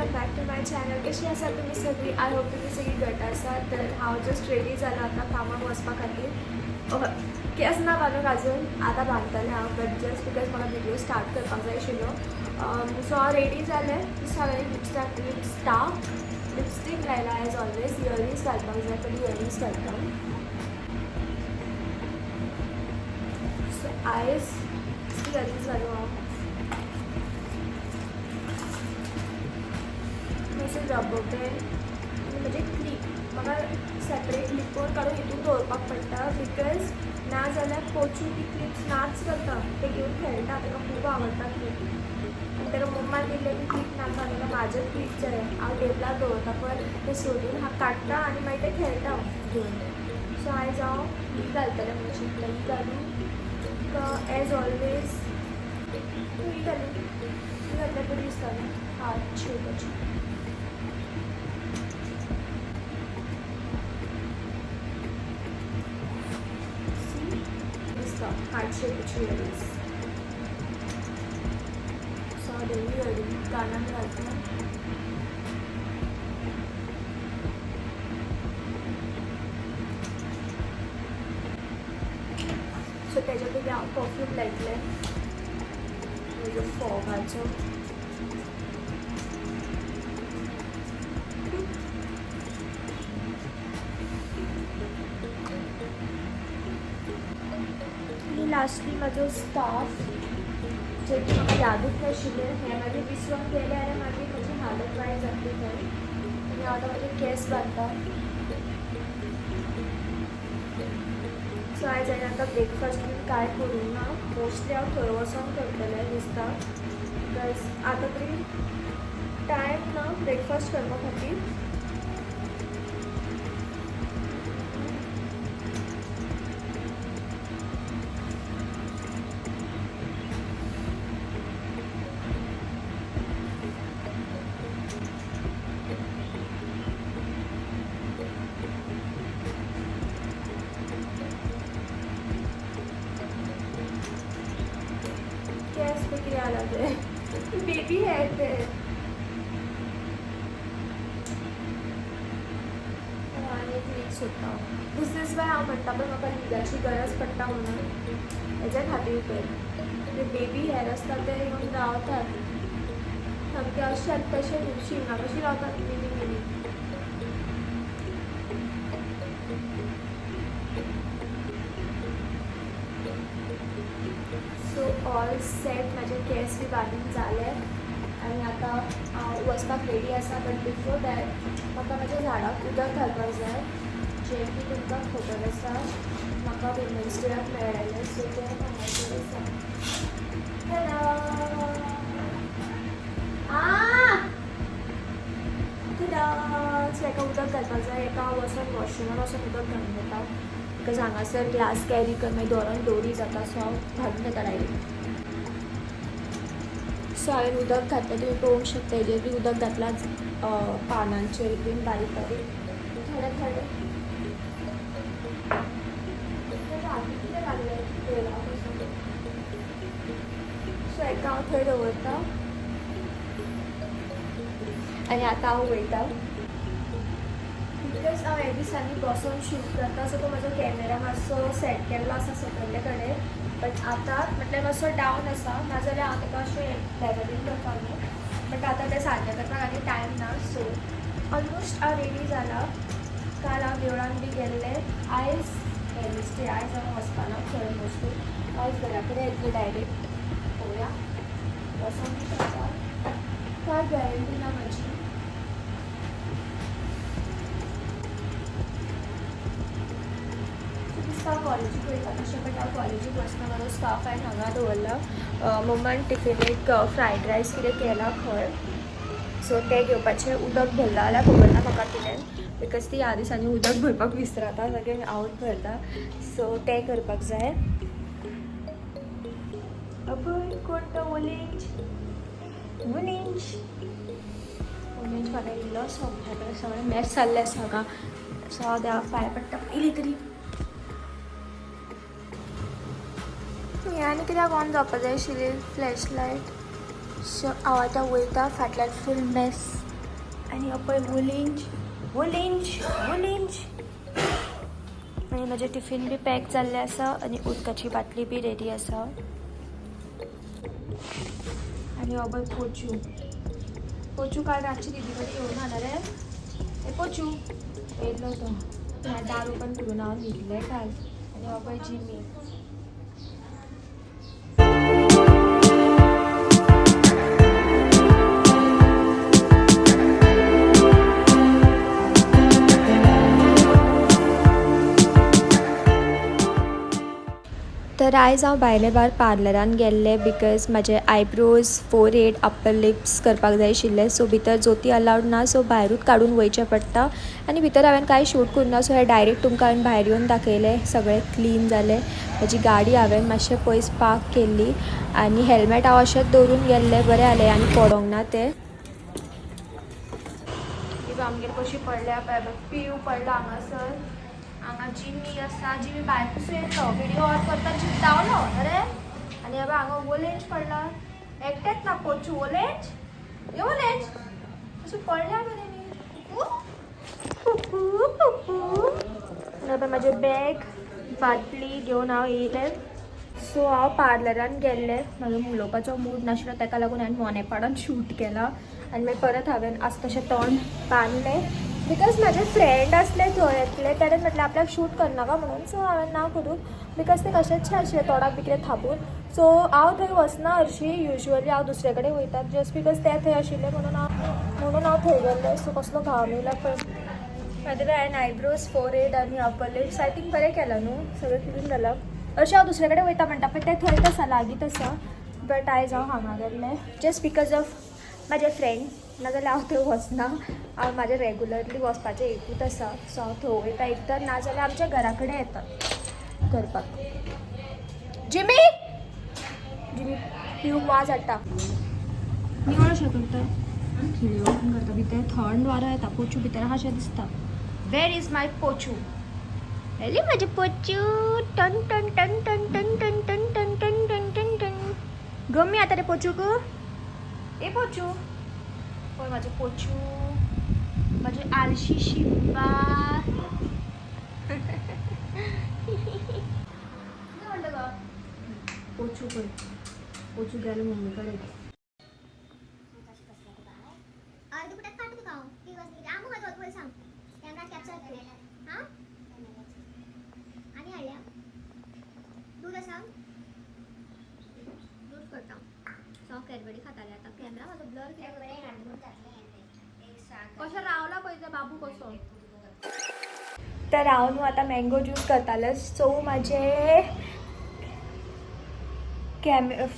Welcome back to my channel. कशी आसा तुमी सगळी? I hope तुमी सगळी घट आसा. तर हांव जस्ट रेडी जाला आतां कामाक वचपा खातीर. केस ना बांदूंक अजून, आतां बांदतलें हांव, बट जस्ट because म्हाका व्हिडियो स्टार्ट करपाक जाय आशिल्लो. सो हांव रेडी जालें. हांवें लिपस्टीक लायला एज ऑलवेज. इयरिंग्स घालपाक जाय, पयलीं इयरिंग्स घालता. सो आयज इयरिंग्स घालूं हांव. रबर बँड आनी म्हजें क्लिप म्हाका सेपरेट लिपोवन काडून हितून दवरपाक पडटा, because ना जाल्यार पोचून ती क्लिप्स नाच करता. ते घेवन खेळटा, ताका खूब आवडटा क्लिप. आनी ताका मम्मान दिल्ले ती क्लिप नाका, ताका म्हाजें क्लिप जाय. हांव टेबलार दवरता पळय, ते सोदून हांव काडटा आनी मागीर ते खेळटा घेवन. सो आयज हांव ही घालतलें म्हणून चिंतलें. ही घालूं एज ऑलवेज, ही घालूं. ही घातल्यार बरी दिसता न्हू, हार्ट शेपाची. हार्ट शेपाची इयरिंग्स. सो हांव दोनूय इयरिंग कानान घालता. सो तेज्या पयलीं हांव परफ्यूम लायतलें म्हजो फॉगाचो. आनी लास्टली म्हाजो स्कार्फ, जे की म्हाका यादूच नाशिल्लें, हें मागीर विसरोन गेलें जाल्यार मागीर म्हजी हालत वायट जातली थंय. आनी हांव आतां म्हजे केंस बांदता. सो आयज हांवें आतां ब्रेकफास्ट बीन कांय करूंक ना. मोस्टली हांव थंय वचोन करतलें दिसता, because आतां तरी टायम ना ब्रेकफास्ट करपा खातीर. केस पे कितें जालां तें, बेबी हेर ते. आनी एक लीग सोदता. This is why हांव म्हणटा पळय म्हाका लिगाची गरज पडटा म्हणून, हेज्या खातीर. ते बेबी हेर आसता ते येवन रावतात सामके अशें तशें शिंगा कशी रावतात, mini mini. So all set, म्हाजे केंस बी बांदून जाले आनी आतां हांव वचपाक रेडी आसा. बट बिफोर that म्हाका म्हाज्या झाडाक उदक घालपाक जाय, जें की तुमकां खबर आसा म्हाका विमेन्स डेयाक मेळ्ळेलें. सो तें हांगासर आसा. हॅलो सो एका उदक घालपाक जाय. एका हांव वचोन वॉशरुमान वचोन उदक घालून येता, because हांगासर ग्लास कॅरी कर मागीर दोरोन दोरी जाता. सो हांव घालून येता डायरेक्ट. सो हांवें उदक घातलें, तुमी पळोवंक शकता. हेजेर बी उदक घातलां, पानांचेर बीन बारीक बारीक थोडे थोडे. हातीक कितें लागलें पळयला कसो. सो एका हांव थंय दवरता आनी आतां हांव वयता, because हांव ह्या दिसांनी बसोन शूट करता. सो तो म्हजो कॅमेरा मातसो सेट केल्लो आसा सकयल्ले कडेन, बट आतां म्हटल्यार मातसो डावन आसा. नाजाल्यार हांव ताका अशें लेवलींग करता न्हू, बट आतां तें सारकें करपाक आनी टायम ना. सो ऑलमोस्ट हांव रेडी जाला. काल हांव देवळान बी गेल्लें. आयज वेनसडे, आयज हांव वचपाना थंय मोस्टली. आयज घरा कडेन येतलें डायरेक्ट. पळोवया, वचोंक बी शकता, काय गॅरंटी ना म्हाजी. दिसता कॉलेजीक वयता तशें, बट हांव कॉलेजीक वचना. म्हाजो स्कार्फ हांवें हांगा दवरला. मम्मान टिफिनीक फ्रायड रायस कितें केला खंय, सो तें घेवपाचें. उदक भरलां जाल्यार खबर ना म्हाका तिणें, because ती ह्या दिसांनी उदक भरपाक विसरता, मागीर हांवूच भरता. सो तें करपाक जाय. अभय कोण तो ओलेंज ओलेंज ओलेंज फाल्यां इल्लो. सो म्हाज्या कडेन सगळें मॅस जाल्लें आसा हांगा. सो हांव देवाक पांय पडटा पयलीं तरी. हें आनी कित्याक ऑन जावपा जाय आशिल्ली फ्लॅश लायट. सो हांव आतां वयता, फाटल्यान फूल मॅस. आनी हो पळय वुलिंज वुलिंज वुलिंज. आनी म्हजें टिफीन बी पॅक जाल्लें आसा आनी उदकाची बाटली बी रेडी आसा. आनी हो पळय पोचू. पोचू काल रातची दिदी कडेन येवन ना रे. ए पोचू येयल्लो तो. दार ओपन करून हांव न्हिदलें काल. आनी हो पळय जिमी. तर आयज हांव भायले भायर पार्लरान गेल्लें because म्हाजे आयब्रोज, फोरहेड, अप्पर लिप्स करपाक जाय आशिल्ले. सो भितर जोती अलावड ना, सो भायरूच काडून वयचें पडटा. आनी भितर हांवें कांय शूट करूं ना, सो हें डायरेक्ट तुमकां हांवें भायर येवन दाखयलें. सगळें क्लीन जालें. म्हजी गाडी हांवें मातशें पयस पार्क केल्ली आनी हेल्मेट हांव अशेंच दवरून गेल्लें. बरें जालें आनी पडोंक ना तें. आमगेर कशी पडल्या पळय, पियू पडला हांगासर. हांगा जिमी आसा. जिमी भायर पसून येयलो, व्हिडियो ऑन करता जिमी धांवलो अरे. आनी हे हांगा ओलेंज पडला, एकटेच ना पोचू. ओलेंज हे ओलेंज अशें पडल्या मरे न्ही. पुपू पुपू. आनी म्हाजें बॅग बाटली घेवन हांव येयलें. सो हांव पार्लरान गेल्लें. म्हाजो उलोवपाचो मूड नाशिल्लो, ताका लागून हांवें मोनेपाडान शूट केला. आनी मागीर परत हांवें आसा तशें तोंड बांदलें because म्हाजे फ्रेंड आसले थंय येतले. ताणें म्हटलें आपल्याक शूट करनाका म्हणून. सो हांवें ना करूं because ते कशेंचशें आशिल्लें तोंडाक बी कितें थापून. सो हांव थंय वचना हरशीं, युजली हांव दुसरे कडेन वयता. जस्ट because ते थंय आशिल्ले म्हणून हांव थंय गेल्लें. सो कसलो घाम येयला पळय. मागीर हांवें आयब्रोज, फोरहेड आनी अपर लिप्स I think बरें केलां न्हू, सगळें क्लीन जालां. अशें हांव दुसरे कडेन वयता म्हणटा, पण ते थंयच आसा, लागींच आसा. बट आयज हांव हांगा गेल्लें जस्ट because of म्हाजे फ्रेंड, नाजाल्यार हांव थंय वचना. हांव म्हाजें रेगुलरली वचपाचें एकूच आसा, सो हांव थंय वयता एक तर, नाजाल्यार आमच्या घरा कडेन येता करपाक. जिमी जिमी पिवूंक वाज हाडटा. निवळ अशें करता, खिळयो ओपन करता. भितर थंड वारो येता. पोचू भितर आहा अशें दिसता. वेर is my पोचू? अरे म्हजें पोचू ton ton ton ton ton ton ton ton ton ton ton ton. गमी आतां रे पोचूक. ए पोचू, पळय म्हाजें पोचू, म्हाजें आलशी शिंबा. कितें म्हणटा गो पोचू? पळय पोचू गेलो मम्मी कडेन. अर्द कुट्याक काडटा तुका हांव. कितें कसलें आमो खंय दवरता पयलीं सांग. कॅमेरा कॅप्चर कर. हां, आनी हाडल्या दूद आसा, दूद करता. सो हांव कॅडबरी खातालें. आतां कॅमेरा म्हाजो ब्लर कित्याक जाता? कशें रावला पळय ते बाबू कसो. तर हांव न्हू आतां मँगो ज्यूस करतालें. सो म्हाजे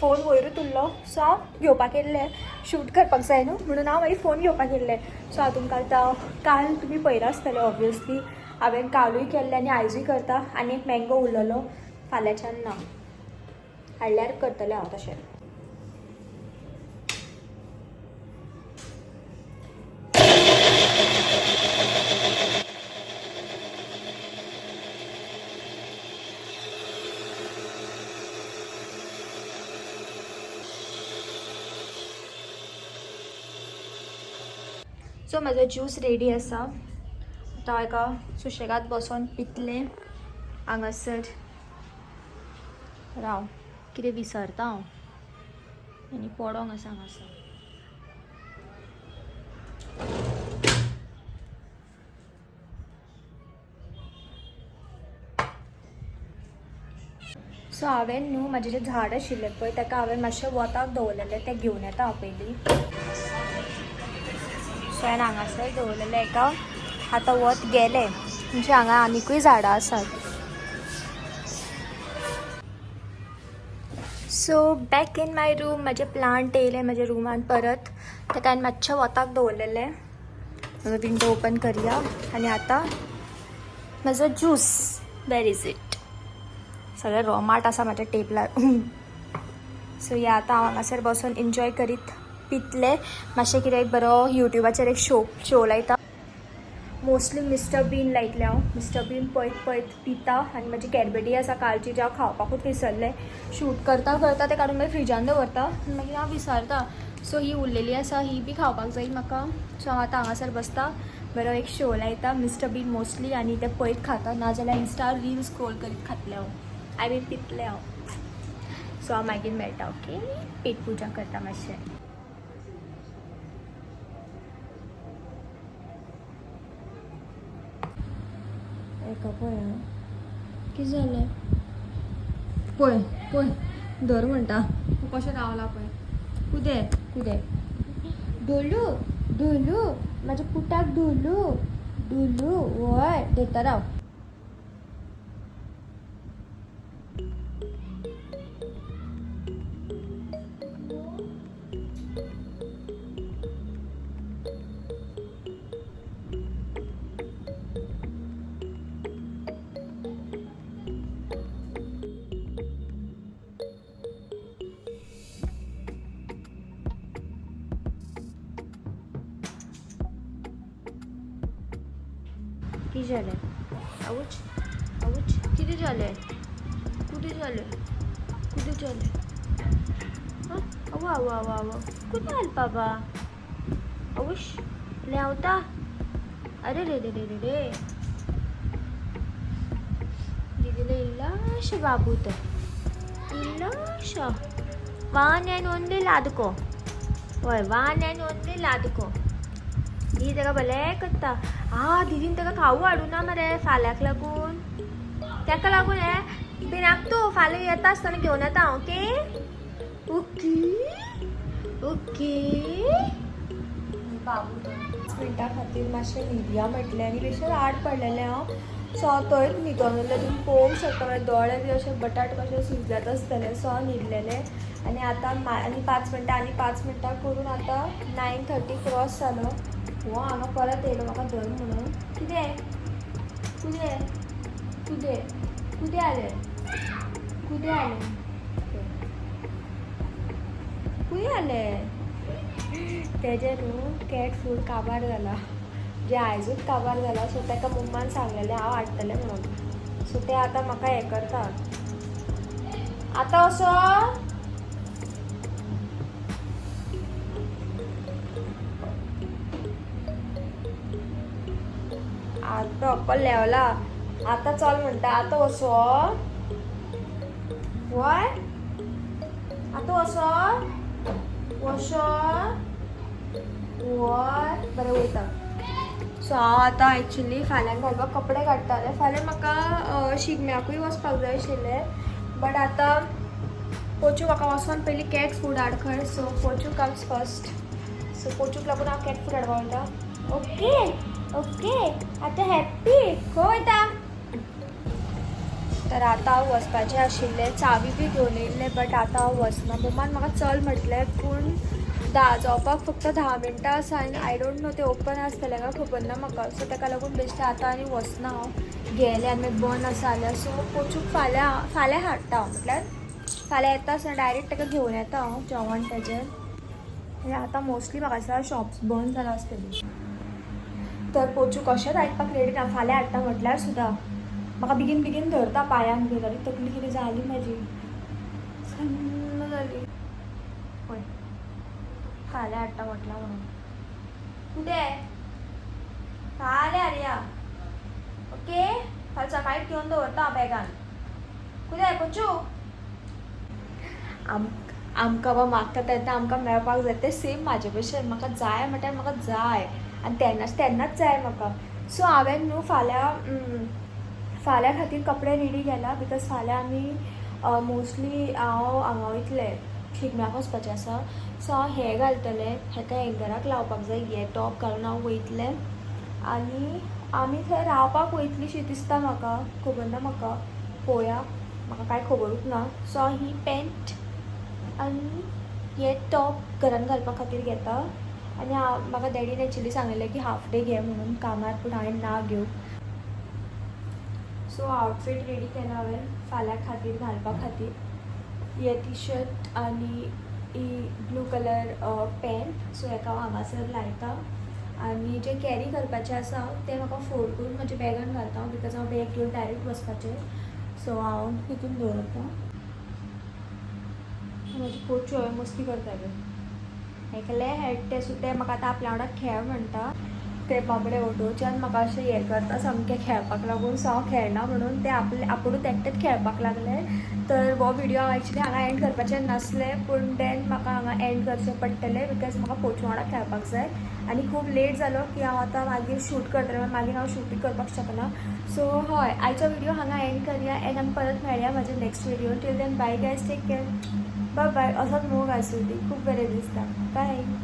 फोन वयरूच उरलो. सो हांव घेवपाक येयल्लें, शूट करपाक जाय न्हू म्हणून हांव मागीर फोन घेवपाक येयल्लें. सो हांव तुमकां आतां, काल तुमी पळयलां आसतलें ऑब्वियसली, हांवें कालूय केल्लें आनी आयजूय करता. आनी एक मँगो उरलेलो, फाल्यांच्यान ना हाडल्यार करतलें हांव तशें. सो म्हाजो ज्यूस रेडी आसा. आतां हांव एका सुशेगाद बसोन पितलें. हांगासर राव, कितें विसरता हांव आनी पडोंक आसा हांगासर. सो हांवें न्हू म्हाजें जें झाड आशिल्लें पळय, ताका हांवें मातशें वताक दवरलेलें, तें घेवन येता हांव पयलीं. सो हांवें हांगासर दवरलेलें एका. आतां वत गेलें म्हणजे हांगा आनिकूय झाडां आसात. So back in my room. म्हाजे प्लांट येयले म्हाज्या रुमान परत. ताका हांवें मातशें वताक दवरलेलें. म्हजो विंडो ओपन करया आनी आतां म्हजो juice, where is it? सगळें रोमाट आसा म्हाज्या टेबलार. सो या, आतां हांव हांगासर बसून एन्जॉय करीत पितलें. मातशें कितें एक बरो युट्यूबाचेर एक शो शो लायता. मोस्टली मिस्टर बीन लायतलें हांव. मिस्टर बीन पळयत पळयत पिता. आनी म्हाजी कॅडबरी आसा कालची, जी हांव खावपाकूच विसरलें. शूट करता करता तें काडून मागीर फ्रिजान दवरता आनी मागीर हांव विसरता. सो ही उरलेली आसा, ही बी खावपाक जाय म्हाका. सो हांव आतां हांगासर बसता, बरो एक शो लायता, मिस्टर बीन मोस्टली, आनी ते पळयत खाता, नाजाल्यार इंस्टार रील स्क्रोल करीत खातलें हांव, I mean पितलें हांव. सो हांव मागीर मेळटा. ओके, पेट पुजा करता मातशें. एका पळय कितें जालें, पळय पळय धर म्हणटा. तूं कशें रावला पळय. कुदे कुदे ढोलू ढोलू म्हाज्या पुताक ढोलू ढोलू वय धरता राव. कितें जालें? आवूच आवूच, कितें जालें? कुदें जालें? कुदें जालें? आं, आवो आवो आवो आवो, कुदें जालें बाबा? आवूश, लेंवता. अरे रे रे रे रे रे, दिदीले इल्लोसो बाबू तो, इल्लोसो, वन एंड ओनली लादको. हय, वन एंड ओनली लादको. दी ताका भलें करता. आ दिदीन ताका खावू हाडूना मरे फाल्यांक लागून, ताका लागून हें भिनाक तूं फाल्यां येता आसतना घेवन येता. ओके ओके ओके बाबू. 5 मिनटां खातीर मातशें न्हिदया म्हटलें आनी बेश्टें आड पडलेलें हांव. सो हांव थंयच न्हिदोन उरलें. तुमी पळोवंक शकता म्हाजे दोळे बी अशे बटाट कशे सुजल्यात आसतले. सो हांव न्हिदलेलें आनी आतां आनी 5 मिनटां, आनी 5 मिनटां करून आतां 9:30 क्रॉस जालो. हो हांगा परत येयलो म्हाका धर म्हणून. कितें कुदें कुदें कुदें आलें कुदें आलें कुदें आलें? तेजें न्हू कॅट फूड काबार जाला, जे आयजूच काबार जाला. सो ताका मम्मान सांगलेलें हांव हाडटलें म्हणून. सो ते आतां म्हाका हें करता. आतां असो आतां अप्पल लेवला, आतां चल म्हणटा. आतां वचो वय, आतां वचो वचो वय, बरें वयता. सो हांव आतां एक्चुली फाल्यां घालपाक कपडे काडटालें. फाल्यां म्हाका शिगम्याकूय वचपाक जाय आशिल्लें, बट आतां पोचू म्हाका वचोन पयलीं कॅट फूड हाड खंय. सो पोचू कम्स फर्स्ट. सो पोचूक लागून हांव कॅट फूड हाडपाक वयता. ओके ओके, आतां हॅप्पी. खंय वयता? तर आतां हांव वचपाचें आशिल्लें, चावी बी घेवन येयल्लें, बट आतां हांव वचना. मम्मान म्हाका चल म्हटलें, पूण 10 जावपाक फक्त 10 मिनटां आसा आनी I don't know ते ओपन आसतलें काय खबर ना म्हाका. सो ताका लागून बेश्टें आतां आनी वचना हांव. गेलें आनी मागीर बंद आसा जाल्यार. सो पोचूक फाल्यां फाल्यां हाडटा हांव, म्हटल्यार फाल्यां येता आसतना डायरेक्ट ताका घेवन येता हांव जेवण ताजें. हे आतां मोस्टली म्हाका दिसता शॉप्स बंद जाला आसतली. तर पोचू कशेंच आयकपाक रेडी ना. फाल्यां हाडटा म्हटल्यार सुद्दां म्हाका बेगीन बेगीन धरता पांयांक बी. आनी तकली कितें जाली म्हाजी, सन्न जाली. पळय, फाल्यां हाडटा म्हटलां म्हणून. कितें फाल्यां हाडया? ओके, फाल्यां सकाळीं घेवन दवरता हांव बॅगान. कितें पोचू आमकां बा मागता तेन्ना आमकां मेळपाक जाय तें सेम म्हाजे भशेन. म्हाका जाय म्हटल्यार म्हाका जाय आनी तेन्नाच तेन्नाच जाय म्हाका. सो हांवें न्हू फाल्यां फाल्यां खातीर कपडे रेडी केला, because फाल्यां आमी मोस्टली हांव हांगा वयतलें, शिगम्याक वचपाचें आसा. सो हांव हें घालतलें, हेका हँगराक लावपाक जाय. हे टॉप घालून हांव वयतलें आनी आमी थंय रावपाक वयतली शी दिसता म्हाका. खबर ना म्हाका, पळोवया, म्हाका कांय खबरूच ना. सो हांव ही पॅन्ट आनी हे टॉप घरान घालपा खातीर घेता. आनी हांव म्हाका डॅडीन एक्चुली सांगलेलें की हाफ डे घे म्हणून कामार, पूण हांवें ना घेवंक. सो आउटफीट रेडी केला हांवें फाल्यां खातीर घालपा खातीर. हे टी शर्ट आनी ही ब्लू कलर पॅन्ट. सो हेका हांव हांगासर लायता आनी जे कॅरी करपाचें आसा तें म्हाका फोल्ड करून म्हज्या बॅगान घालता, because हांव बॅग घेवन डायरेक्ट वचपाचें. सो हांव तितून दवरता. म्हजी पोचू हांवें मस्ती करता गे. एकले हेडटे, सो ते म्हाका आतां आपल्या वांगडा खेळ म्हणटा. ते बाबडे ऑटोच्यान म्हाका अशें हें करता सामकें खेळपाक लागून. सो हांव खेळना म्हणून ते आपले आपुणूच एकटेच खेळपाक लागले. तर हो व्हिडिओ हांव एक्चुली हांगा एंड करपाचें नासलें, पूण देन म्हाका हांगा एंड करचें पडटलें because म्हाका पोचू वांगडा खेळपाक जाय आनी खूब लेट जालो की हांव आतां मागीर शूट करतलें, मागीर हांव शूटूय करपाक शकना. सो हय, आयचो व्हिडिओ हांगा एंड करया एंड आमी परत मेळया म्हाज्या next video. Till then, bye guys, take care, bye bye. असोच मोग आसूं दी, खूब बरें दिसता. बाय.